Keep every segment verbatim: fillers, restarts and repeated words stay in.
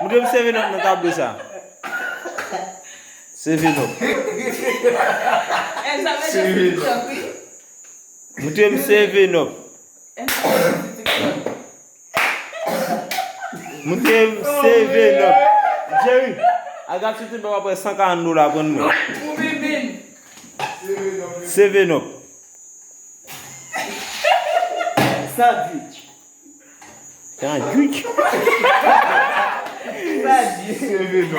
Montre m seven up nan tablo sa. Seven up. Èl sa mete sou TikTok, wi. Montre m seven up. Èl sa mete sou TikTok. Montre m seven up. Jerry, al gad sou TikTok, w ap wè san karant dola, pran mwen. Pou binbin. Seven up. Sandwich. Sandwich. Sandwich.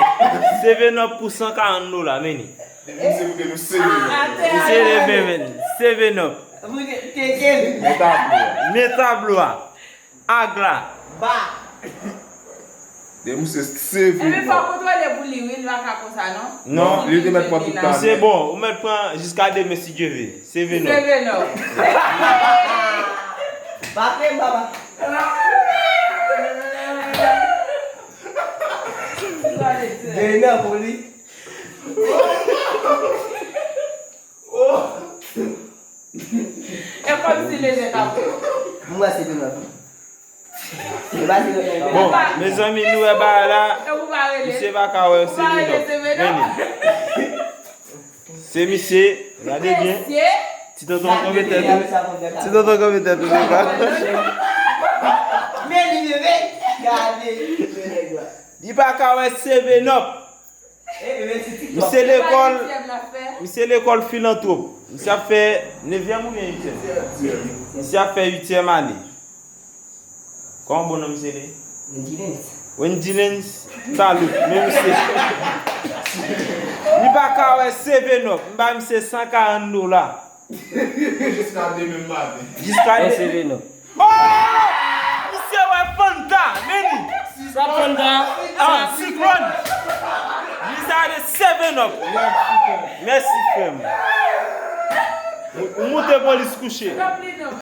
Seven up pou san karant dola, men li. Depi se pou ke nou sere nou. Misye le men, men. Seven up. Teke. Men tablo a. Men tablo a. Agla. Ba. Depi se sere Epi fò nou. Kontwole pou li, wi, li pa ka konsa, non. Non. Li te mèt pran tout Se bon, ou mèt pran jiska demen si Dye ve. Seven up. Seven up. Ba fè m, baba. Gen nan pou li. E kòmsi le nèt ap Mwen se de nan. Se pa se de nan. Bon, mezanmi, nou wè bagay la. E ou pa rele. Misye pa ka wè Ou pa rele seven up. seven up. Men li. Se misye, gade byen. Mesye. Ti tonton kanpe tèt ou. Ti tonton kanpe tèt ou devan. Men li bebe. Gade. Men nèg la. Li pa ka wè seven up. E bebe se TikTok. Misye lekòl, Huitième la fè. misye lekòl filantwop. Misye ap fè nevyèm oubyen uityèm? Misye ap fè uityèm ane. Kòman bon non misye li? Wendy Lens. Wendy Lens, salut, men misye. Li pa ka wè seven up, m ba misye san karant dola. Jiska demen maten. Jiska Mwen de... seven up. Oh! Misye wè Fanta, men li. Sa Fanta? Ah, siklòn. Li sa de seven up. Mèsi, frè m. Ou moute polis kouche. Tanpri non.